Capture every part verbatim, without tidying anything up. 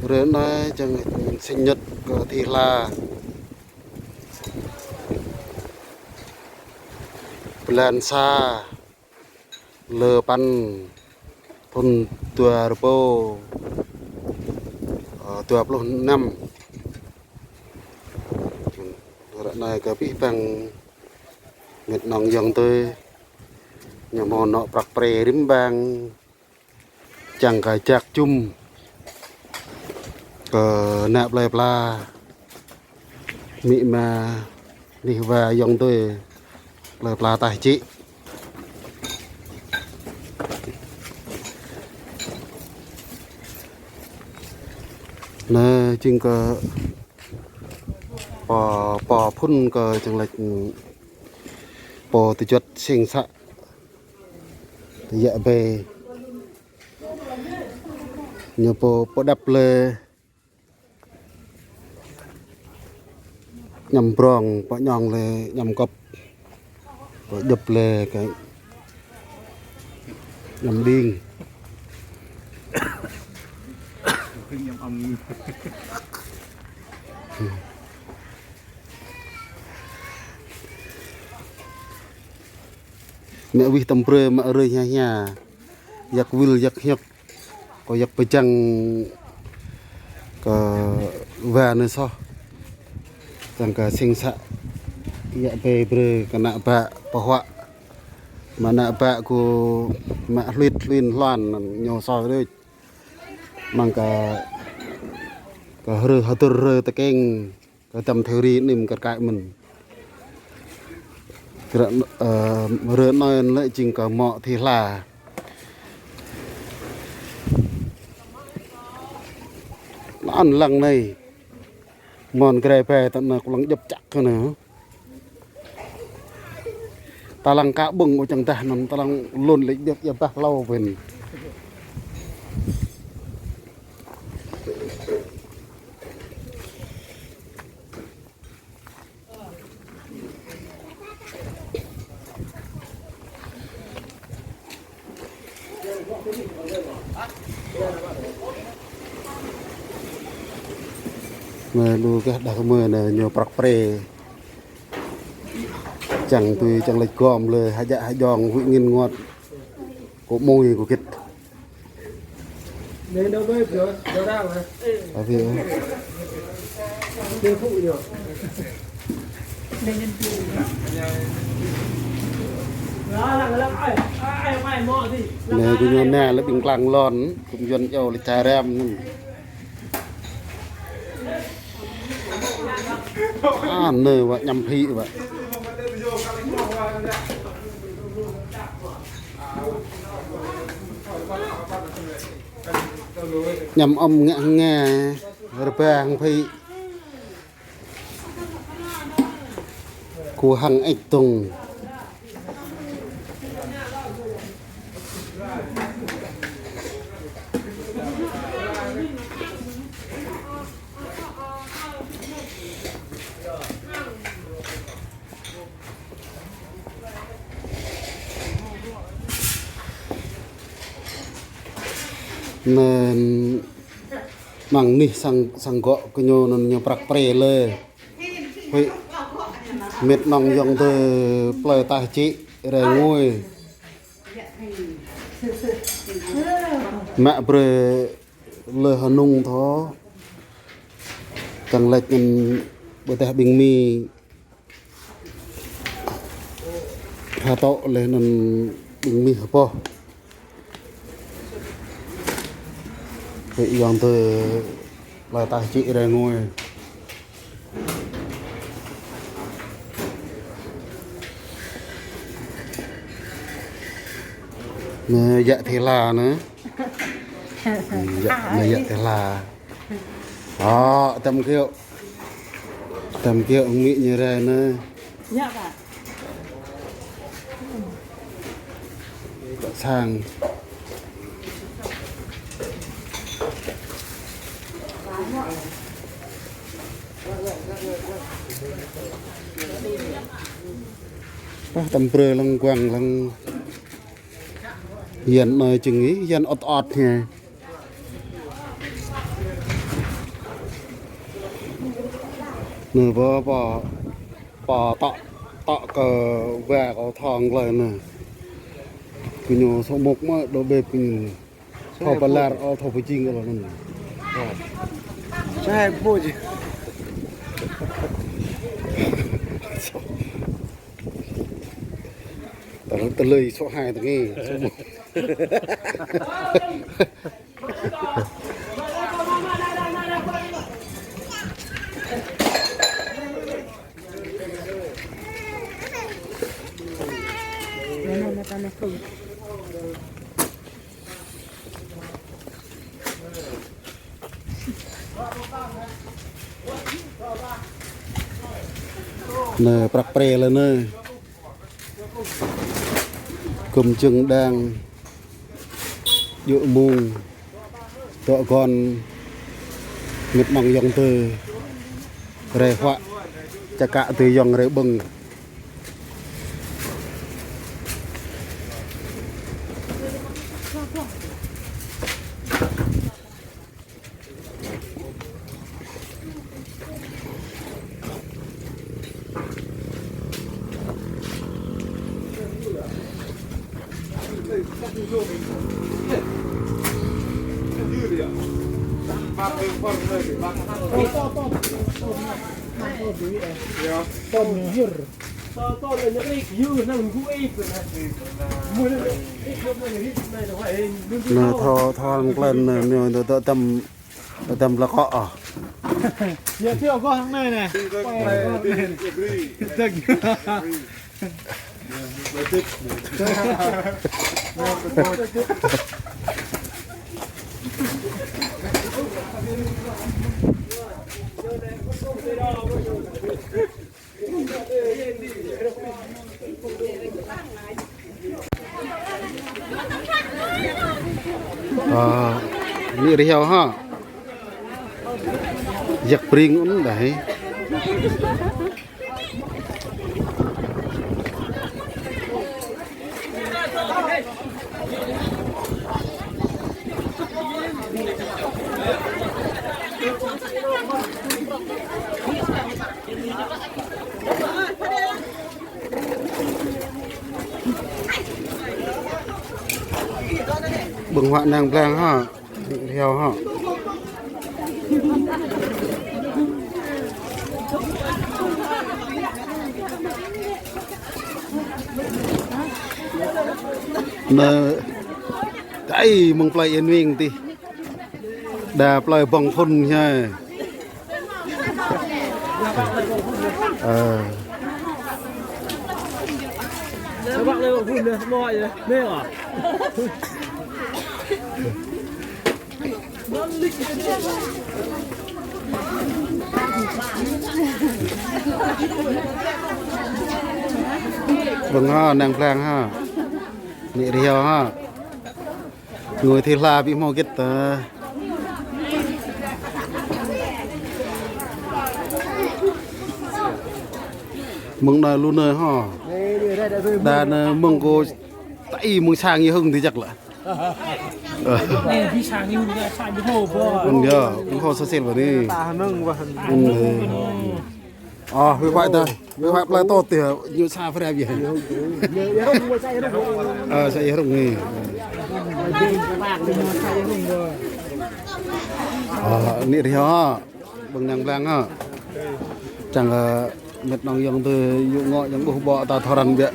Hrơi anai jing sinh nhật kơ Thi Hla. Blan sa, lơ păn, thun dua rơbâo, ơ, dua pluh năm. Hrơi anai kơ abih bang mĕt nong ayŏng adơi, ñu hmâo anŏ prăk pre rĭm ƀang. Čang kơ jak jum kơ ană plơi pla, amĭ ama, anih wa ayŏng adơi plơi pla taih čĭ. Anai jing kơ pô, pô phŭn kơ jing laĭ pô tơjuăt sing să. Yă ƀe. Ñu pô, pô đăp lĕ añăm prong, pô ñong lĕ añăm kŏp, pô djŏp lĕ kơ añăm đing. Mă wih tăm brơi mă rơi hia hia. Yak wil yak hiăp. Kơ yak pơjăng kơ wa anai soh. Čang kơ sing să. Yă ƀe brơi kơ ană bă pơhuă. Mă ană bă kơ mă hluit hluin hluan ñu soh đôč. Mơ̆ng kơ, kơ hrơi hơdơr hrơi tơkeng. Kơ tăm thêu ri nim kơ kai mơ̆n. Kơ, ơ, hrơi anai lĕ jing kơ mŏ Thi Hla. Lăng lăng anai. Mơ̆n grai ƀe tơ anai kơ lăng djŏp čăk kơ anai. Ta lăng ka ƀơ̆ng ôh čang dah anŭn, ta lăng lŏn lĕ djŏp ia bah hlâo ƀen. Anai lu gah đah kơmơi anai ñu prăk pre. Čang tui čang laĭ gom lĕ hơjă hơjong huĭ ngĭn rơngot. Kơ mui kơ gĭt. Đây đâu bếp rồi, đâu đang hả? Ở phía. Tiêu thụ nhỉ? Lăng, lăng, ai, ai, ai, mă gì? Anai kơ ñu anai lĕ ƀing klang lŏn, kơ Yuan iâu lĕ ča rem anŭn. A, anai wă añăm phĭ wă. Añăm ŏm ngă hăng nge, rơbah hăng phĭ. Kơ hăng ĕč tŏng. Anŭn mơ̆ng anih sang, sang gŏ kơ ñu anŭn ñu prăk pre lĕ. Huĭ mĕt nong ayŏng adơi plơi taih čĭ rai ngui. Mă brơi lĕ hơnŭng thâo. Čang laĭ anŭn ƀôdah ƀing mi. Hơtŏ lĕ anŭn ƀing mi hơpoh. Huĭ ayŏng adơi plơi taih čĭ rai ngui. Anai yă Thi Hla anai. Yă, anai yă Thi Hla. Ơ, tăm kiơ̆. Tăm kiơ̆ hăng amĭ ñu rai anai. Yă, Pak. Pă sang. Pă tăm brơi lăng guang lăng. Yan anai jing ih, yan ot ot hă. Anai pơ, pơ, pơ tŏ, tŏ kơ wa kơ thong lơi anai. Kơ ñu sŏ mŭk mơ̆ đô bĕp kơ ñu. Thâo pơlar, ơ, thâo pơjing kơ lơi anai. Sa hai pô či. Tơlơi, tơlơi sŏ hai tơnge. Anai, prăk pre lơi anai. Kơm čơ̆ng đang djơ̆ mông, dŏ gŏn, mĕt mơ̆ng yŏng tơ, rai huă, čơkă tơ yŏng rai ƀơ̆ng. Anai thâo, thâo hăng klĕn anai, ñu tơ, tơ tăm, tơ tăm lăk kŏ ah. Yơh, thâo kơ hăng anai anai. Tơk. Ơ, anai rơhiao hă. Jăk pring un đah. Ƀơ̆ng huă nang blang hă. Rơhiao hă. Anai, tơlơi mơ̆ng plơi Yên Minh tih. Đa plơi ƀơ̆ng phŭn hă. Ơ. Ƀơ̆ng hă, nang blang hă. Anai rơhiao hă. Ngui thĭ hla ƀu hmâo gĭt tơ. Mơ̆ng anai lu anai hă. Đa anai mơ̆ng kơ tơlơi mơ̆ng sang ñu hưng tih jăk lă. Ơ, ƀu sang ñu, ƀu sang ñu hơ̆ ƀơ̆. Ƀu hơ̆, ƀu hơ̆ sa sel ƀơ̆ anai. Ơ, wĭ huă tơ, wĭ huă plơi tŏ tih, ñu sa phra ƀiă. Ơ, sa ia rung anai. Ơ, anai rơhiao hă. Ƀơ̆ng nang blang hă. Čang, ơ, mĕt nong yŏng tơ yŭ ngŏ yŏng ƀuh ƀô̆ ta thâo răn biă.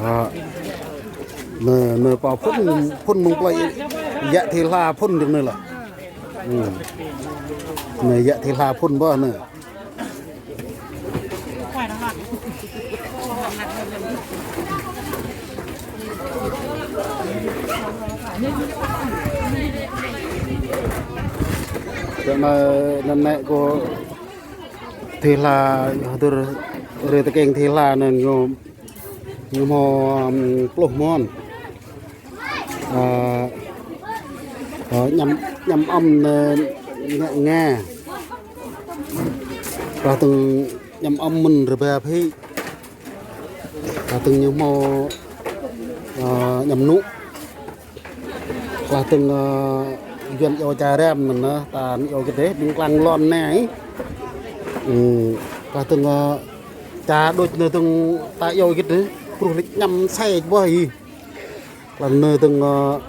Hă. Anai, anai pơ phŭn, phŭn mơ̆ng plơi yă thĭ hla phŭn dơ̆ng anai lă. Anai yă thĭ hla phŭn ƀơ̆ anai. Yă anai, anŭn anai kơ thĭ hla, hơdơr rơi tơkeng thĭ hla anŭn ñu, ñu hmâo, ưm, pluh mơ̆n. Ơ, ơ, añăm, añăm ăm anai ngă Nga. Ră tơ̆ng añăm ăm mơ̆n rơba phĭ. Ră tơ̆ng ñu hmâo, ơ, añăm nŭ. Klah tơ̆ng, ơ, Yuan iâu čar răm anŭn, ơ, ta iâu git dêh, ƀing klang lŏn anai. Ư, klah tơ̆ng, ơ, čar đôč anai tơ̆ng ta iâu git dêh, kruh lĕ ñăm sai ƀuh ih. Klah anai tơ̆ng, ơ,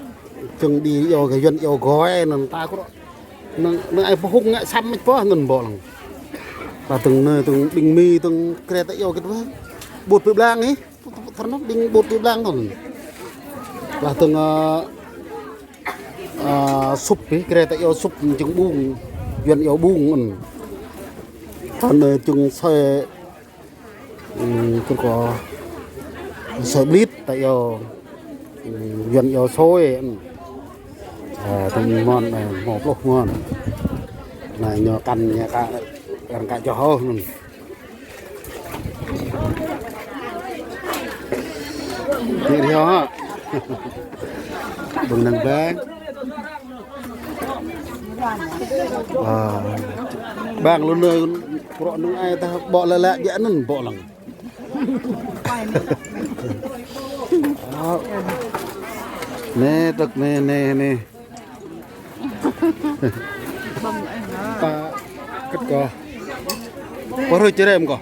čơ̆ng đĭ iâu gah Yuan iâu goi anŭn ta kruh. Anŭn, anŭn ai pơhŭng ngă săm mĕt ƀuh anŭn ƀô̆ lăng. Klah tơ̆ng anai tơ̆ng ƀing Mi tơ̆ng krĕ ta iâu git ƀuh. Ƀut pĭ blang ih. Thar anŭn ƀing ƀut pĭ blang anŭn. Klah tơ̆ng, ơ, ơ, sŭp ih, krĕ ta iâu sŭp čơ̆ng ƀung, Yuan iâu ƀung anŭn. Anai čơ̆ng sơi, ư, kơ kơ sơi blit ta iâu, ư, Yuan iâu sôi anŭn. Ơ, tơ̆ng mơ̆n, ơ, hmâo pluh mơ̆n. Anai ñu kăn ñu ka, arăng ka joh ôh anŭn. Đi theo hả? Ƀing năng bang. Ơ, bang lu nơ, prŏ nưng ai ta ƀô̆ lĕ lĕ biă anŭn ƀô̆ lăng. Ơ. Nê, tơ̆k nê, nê, nê. Pă kĕt kơ. Pơhrơi čơrem kơ.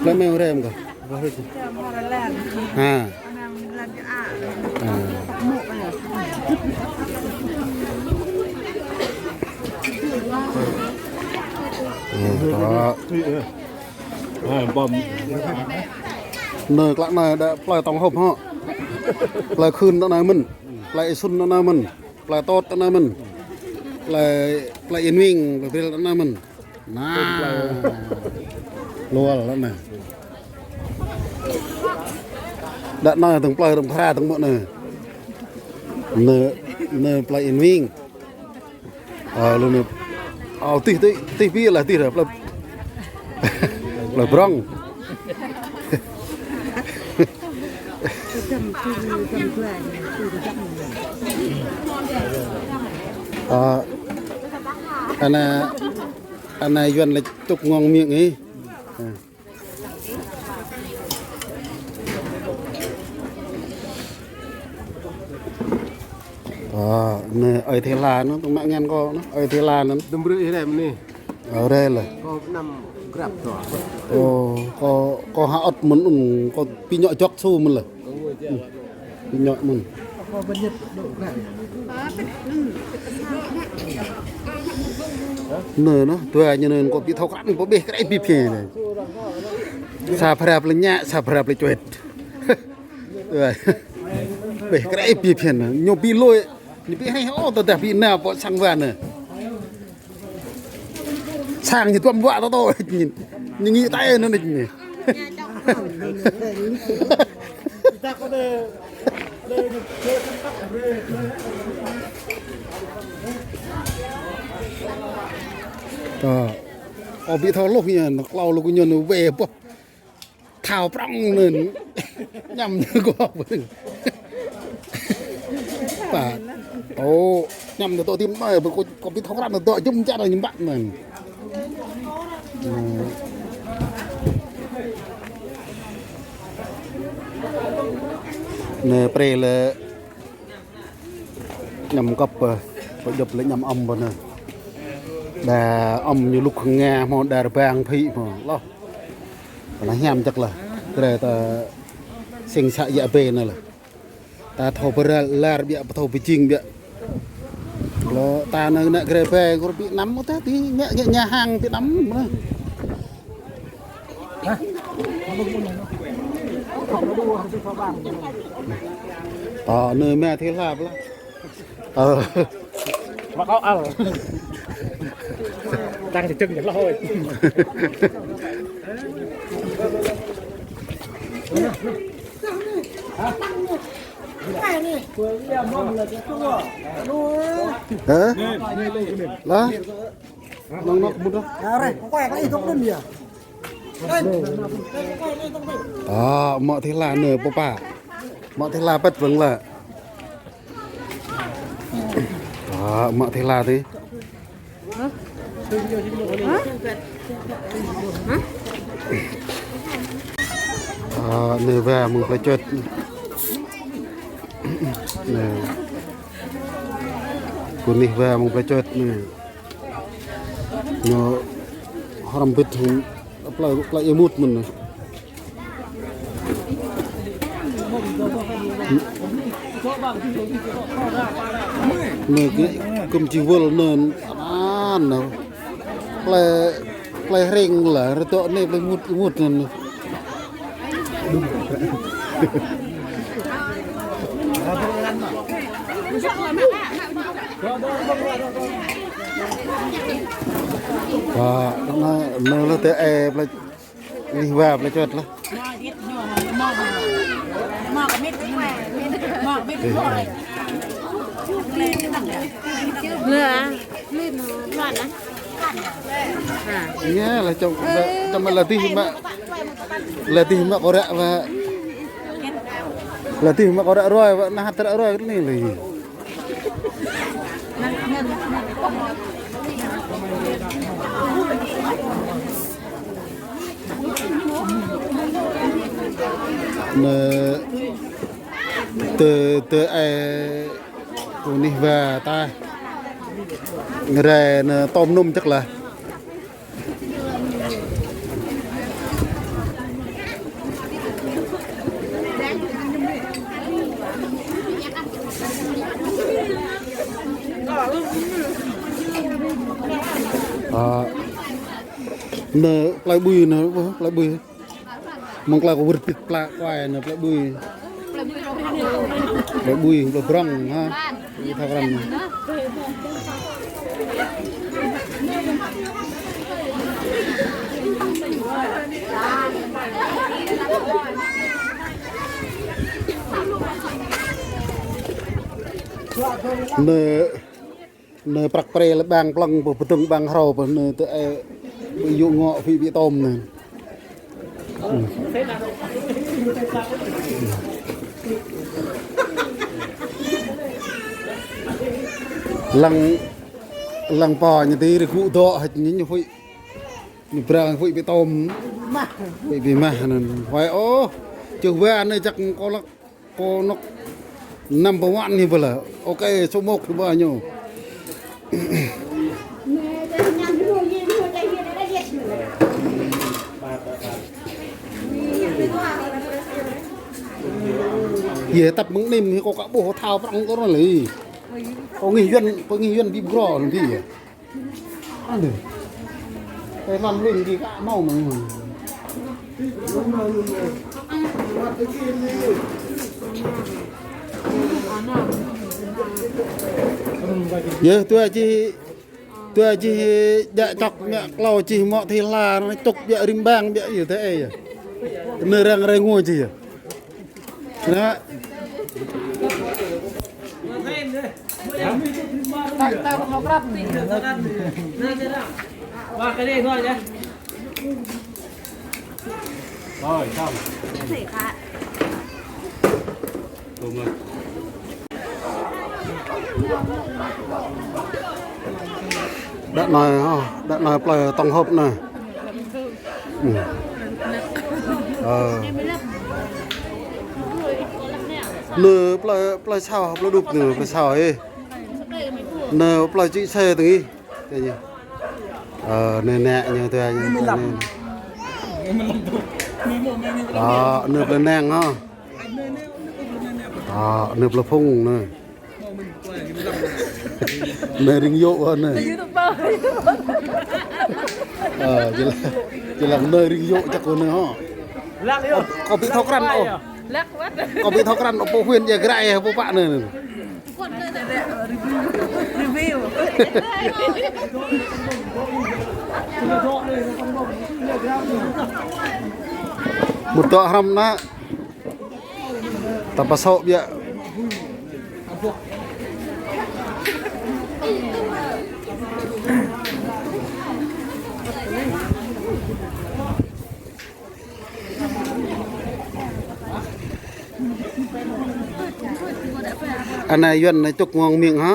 Lĕ meo rem kơ. Pơhrơi čơrem. Ha. Ha. Ơ, tơ. Nơ klă nơ đa plơi tŏng hôp hŏ. Plơi Khưn tơ nơ mơ̆n. Plơi Ê Sŭn tơ nơ mơ̆n. Plơi Tôt tơ nơ mơ̆n. Plơi, plơi Yên Minh, plơi Bril tơ nơ mơ̆n. Nă. Luăl lă nơ. Đa nơ tơ̆ng plơi rơ̆ng phara tơ̆ng mơ̆ nơ. Nơ, nơ plơi Yên Minh. Ơ, lu nơ. Ơ, tih, tih, tih pi lah tih lah, plơi, plơi Brong. Ơ, anai, anai Yuan lĕ tŭk ngŏng miêng ih. Ơ. Ơ, anai ơi Thê La anŭn, tơ̆ng mă ngăn kơ anŭn, ơi Thê La anŭn. Dơ̆m brơi ih rem anai. Ơ, rem lĕ. Kơ năm grab tơ. Ơ, kơ, kơ hă ơ̆t mơ̆n anŭn, kơ pi ñŏ jŏk su mơ̆n lĕ. Pi ñŏ mơ̆n. Nơ, nơ, tui ñu nơ kơ pi thâo krăn, pơƀeh krĕ pi phiê anai. Sa prap lĕ ñă, sa prap lĕ čuet. Ƀeh krĕ pi phiăn, ñu pi lôi, ñu pi hai ô tơ dah pi nao pơ sang van nơ. Sang ñu tuăm wă tơ tô, ñu, ñu ngĭ tai nơ nĕ ñu. Tơ, ơ ƀu thâo lôh ñu, nơ klâo lôh kơ ñu nơ wê ƀuh. Thâo prŏng anŭn. Ñăm ñu kơ. Pă. Ơ, ñăm ñu tơ tim mơi, ƀu kơ, kơ ƀu thâo krăn ñu tơ jum čar ñu ƀă anŭn. Nơ pre lĕ Ñăm kŏp, ơ, pơdjŏp lĕ ñăm ăm ƀơ nơ. Đa ăm ñu lŭk Nga hmâo, đa rơbang phĭ hmâo. Lŏ. Pơ anai hiam čăk lah. Krê ta sing să yă bê nơ lah. Ta thâo pơrăl lar biă, pơthâo pơjing biă. Lŏ ta nơ nă krê bê, kơ ƀu năm mơ̆ ta ti ñă, ñă, ñă hăng ti năm mơ̆. Tơ, nơ mĕ thê la pla. Ơ. Mă kâo al. Đang čơčưng ñu lŏ hơi. Hă? Lah? Nong nok mŭt dah. Ơ, mă thê la nơ pơpă. Mă thê la pĕt ƀơ̆ng lă. Ơ, mă thê la tih. Ơ, nơ wa mơ̆ng plơi čuet. Nơ. Anih wa mơ̆ng plơi Čuet anai. Ñu hrŏm bĭt hăng plơi, plơi Ia Mut mơ̆n anai. Anai kơ kư̆m či wơl anŭn anŭn anai. Plơi, plơi Hreng lah, rơtŏk anai plơi Mut, Mut anŭn. Wah, anai, anai lah tơ e plơi Anih wa plơi Čuet lah. Lơ à? Lơ à? Iya lah, čong, čong mă lơdih mă. Lơdih mă kơră wa. Lơdih mă kơră ruai wa, nah kơră ruai anai lĕ. Anai, tơ, tơ e, anih wa ta. Ngrai anai tŏm nŭm čăk lah. Ơ, anai plơi Bui anai, ơ, plơi Bui. Mơ̆ng klă kơ wơ̆t pĭt plă kuai anai plơi Bui. Plơi Bui, plơi Brŏng, ha. Thâo krăn. Anai Anai prăk pre lĕ ƀang plŏng pơ, pơdơ̆ng ƀang hrâo pơ, anai tơ e ƀu yŭ ngŏ phĭ ƀiă tŏm anai. Lăng, lăng pô ñu tơ rơgŭ dŏ hĕt ñu, ñu phĭ. Ñu brang phĭ ƀiă tŏm. Phĭ ƀiă mah anŭn. Huai ôh, čuh wa anai jak kơlăk. Kơnuk năm pơ wăn ñu pơlă. Ôkê, số một ñu pơlă ñu. Yê tăp mơ̆ng anai hĭ kâo ka ƀuh thâo prăng kơ anŭn lĕ. Kâo ngih Yuan, kâo ngih Yuan ƀĭ bro anŭn dih yê. Aduh. Ê, lăn luyện kơ ka hmâo mơ̆n. Yơh, tui čih, tui čih djă čŏk mă klâo čih mŏ thi hla, anŭn čŏk ƀiă rĭm ƀang ƀiă yơh tơ e yơh. Anai răng rai ngui čih yơh. Anai. Rồi, xong. Đợt này, đợt này plơi tổng hợp này. Ừ. Ờ. Anai plơi, plơi sao, plơi đŭp anai, plơi sao ê. Anai plơi čĭ xe tơngi. Tơ ñu. Ờ, anai nĕ ñu tơ ñu. Anai. Ờ, anai plơi Neng hă. Ờ, anai plơi Phung anai. Anai ring yŏ anai. Ờ, či lăng, či lăng anai ring yŏ čăk anai hă. Kâo ƀu thâo krăn ôh. Kâo ƀu thâo krăn ôh, pô huyện Ia Grai, pô pă anai. Review. Mŭt dŏ hrŏm anai. Ta pơsŏ ƀiă. Anai Yuan anai čŭk ngŏng miêng hă?